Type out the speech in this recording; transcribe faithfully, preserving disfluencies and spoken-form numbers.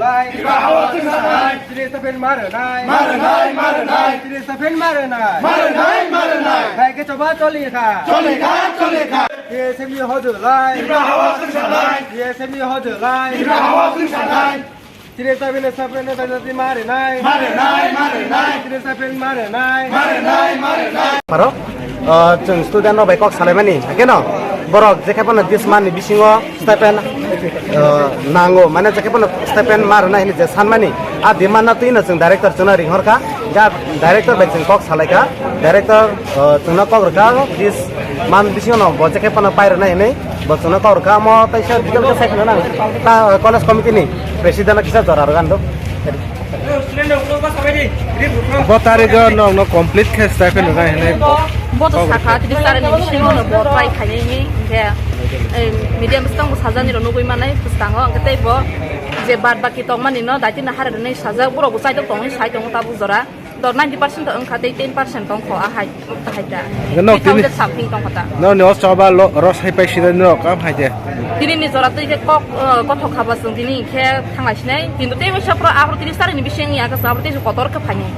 Tripura hawa chwng sanai. Chini stipend ma rwnai. Ma rwnai, ma rwnai. Chini stipend ma rwnai. Ma rwnai, ma rwnai. Bai khe choba choli kha. Choli kha, choli kha. T S F ni hojolai. Tripura hawa chwng sanai. T S F ni hojolai. Tripura hawa chwng sanai. Chini stipend, stipend, stipend ma rwnai. Ma rwnai, ma rwnai. Chini stipend ma rwnai. Ma rwnai, ma rwnai. Paro, ah, chwng student rok bai kok salaimani, haikhe no borok jekhe phano this month ni bisingo stipend, ah, nango, mane jekhe phano stipend ma rwnai hinwi je sanmani, a demand no twino chwng director chwngno ringhor kha, ga director bai chwng kok salai kha, director, ah, chwngno kok rwkha, this month bisingo no bo jekhe phano pai rwnai hinwi bo chwngno kok rwkha, omo teisa detail khe sai khna nang ta college committee ni president no kisa jora rwgano. Bo tarikh o nokno complete khe stipend rwnai hinwi. Bo to sakha, tini sare ni bisingo no bo try khainai ni, hingkhe, eh, media bwskango sajani rok nugwi manai bwskango, hingkhe tei bo je bad baki tongmani no daitino hare rwnai sajak, borok bo chaidok tongwi sai tongo tabuk jora. Dor ninety percent to wngkha, tei ten percent tongkho, ahai, ahai ta. Hingkhe nok three thousand tini something tongkho ta. Nokni o choba lo, ros hai pai sida nok kam hai de. Tini ni jora tei khe kok, eh, kothok khaba chwng tini khe thanglai sinai. Kintu tei waisa pro abro tini sari ni bising ya kasa abro tei kotor khe phainai.